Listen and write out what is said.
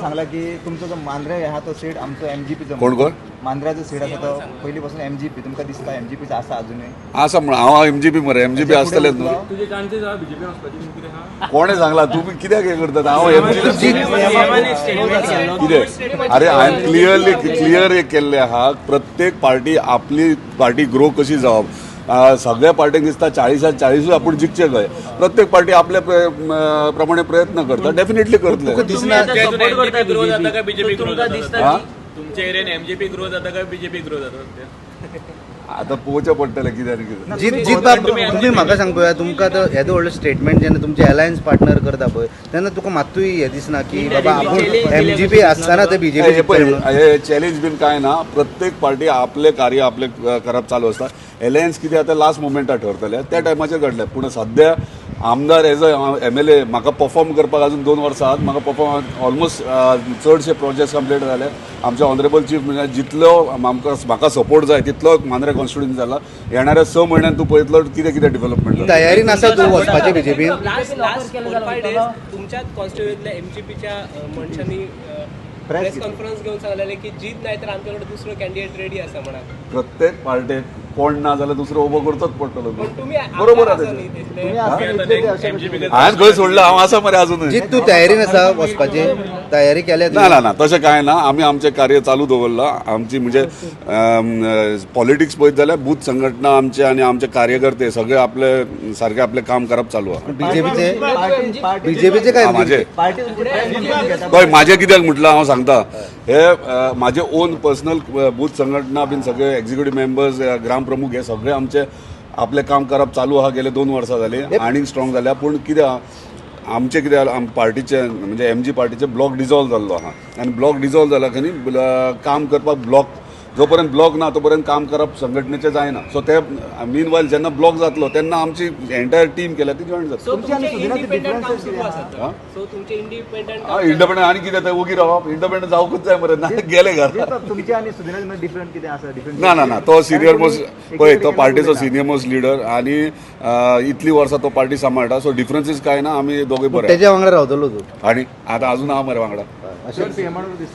सांगला की तुमचो जो मांद्रे आहा तो सीट आमचो एमजीपीचो. कोण कोण? मांद्र्याचो सीट आसा तो पयलीं पासून एमजीपी. तुमकां दिसता एमजीपीचो आसा अजुनूय? आसा म्हण हांव एमजीपी मरे, एमजीपी आसतलेच न्हू. तुजे चान्सेस आहा बीजेपी वचपाची कितें आहा? कोणें सांगला? तुमी कित्याक हें करतात? हांव एमजीपी कितें? अरे, हांवें क्लियरली क्लियर एक केल्लें आहा, प्रत्येक पार्टी आपली पार्टी ग्रो कशी जावप. सगळ्या पार्टींक दिसता 40 40ूय आपूण जिखचे खंय. प्रत्येक पार्टी आपल्या प्रमाणे प्रयत्न करता, डेफिनेटली करतले. तुका दिसना? सपोर्ट करता ग्रो जाता काय बीजेपी ग्रो तुमकां जाता? दिसता हा? तुमच्या एरियन एमजीपी ग्रो जाता काय बीजेपी ग्रो जाता सध्या? आतां पळोवचें पडटलें कितें आनी कितें. जीत जीत बाब, तुमी म्हाका सांग पळोवया, तुमकां आतां येदो व्हडलो स्टेटमेंट जेन्ना तुमचे अलायन्स पार्टनर करता पळय, तेन्ना तुका मात्तूय हें दिसना की बाबा आपूण एमजीपी आसतना ते हे बीजेपी? पळय, हे चॅलेंज बीन काय ना. प्रत्येक पार्टी आपले कार्य आपले करप चालू आसता. एलायन्स कितें आतां लास्ट मुमेंटार ठरतले, त्या टायमाचेर घडले. पूण सद्या आमदार एज अ एमएलए म्हाका परफॉर्म करपाक अजून 2 वर्सां आहात. म्हाका परफॉर्म ऑलमोस्ट चडशे प्रोजेक्ट्स कंप्लीट जाले. आमचे ऑनरेबल चीफ मिनिस्टर जितलो आमकां म्हाका सपोर्ट जाय तितलो मांद्रे कॉन्स्टिट्युएन्सी जाला. येणाऱ्या 6 म्हयन्यान तूं पळयतलो कितें कितें डेव्हलपमेंट जाता. तयारी नासा तूं वचपाचें बीजेपीन? लास्ट 4-5 डेज तुमच्याच कॉन्स्टिट्युएंतल्या एमजीपीच्या मनशांनी प्रेस कॉन्फरन्स घेवन सांगलेले की जीत नाही तर आमच्याकडे दुसरो कॅन्डिडेट रेडी आसा म्हणा. प्रत्येक पार्टेक कोण ना जाल्यार दुसरो उबो करचोच पडटलो. पण तुम्ही बरोबर आमदार आसा आसा न्ही तेजें. तितले. तुमी आसा इतले ते अशें एमजीपी. हांवें खंय सोडला? हांव आसा मरे अजुनूय. जीत, तूं तयारी नासा वचपाची? तयारी केल्या ना. तुवें? ना ना, तशें कांय ना. आमी आमचें कार्य चालू दवरलां. आमची म्हणजे पॉलिटिक्स पळयत जाल्यार बूथ संघटना आमचे आनी आमचे कार्यकर्ते सगळे आपले सारके आपलें काम करप चालू आहा. बीजेपीचे पार्टी बीजेपीचे काय? हा, माझे पार्टी तुमची press conference घेता. पळय, माझे कित्याक म्हटलं हांव सांगता, हे माझे ओन पर्सनल बूथ संघटना बीन सगळे एक्झिक्युटीव मेंबर्स, ग्रामप्रमुख हे सगळे आमचे आपलें काम करप चालू आहा. गेले 2 वर्सां जाली आनीक स्ट्रॉंग जाल्या. पूण कितें आहा, आमचें कितें जालां, पार्टीचे म्हणजे एमजी पार्टीचे ब्लॉक डिजॉल्व जाल्लो आहा आनी ब्लॉक डिजॉल्व जाला खंय काम करपाक ब्लॉक जो पर्यंत ब्लॉक ना तो पर्यंत काम करप संघटनेचें जायना. सो ते मीन वायल जेन्ना ब्लॉक जातलो तेन्ना आमची एंटायर टीम केल्या ती जॉईन जातली. सो तुमचे आनी तुमचे सुदिनाचे इंडिपेंडंट काम differences सुरू कितें आसा? हा? सो तुमचे इंडिपेंडंट हा, इंडिपेंडंट आनी कितें तें ओगी रावप? इंडिपेंडंट जावंकूच जाय मरे, ना गेले घरा. जीत बाब, तुमचे आनी सुदिनाचे मध्ये डिफरंट कितें आसा? डिफरंट? ना ना ना, तो सिनियर मोस्ट पळय, तो पार्टीचो सिनियर मोस्ट लिडर आनी इतली वर्सां तो पार्टी सांबाळटा. सो डिफरन्सीस काय ना, आमी दोगूय बरे. तेज्या वांगडा रावतलो तूं? आनी आतां अजून आहा मरे वांगडा. अशें दिसता.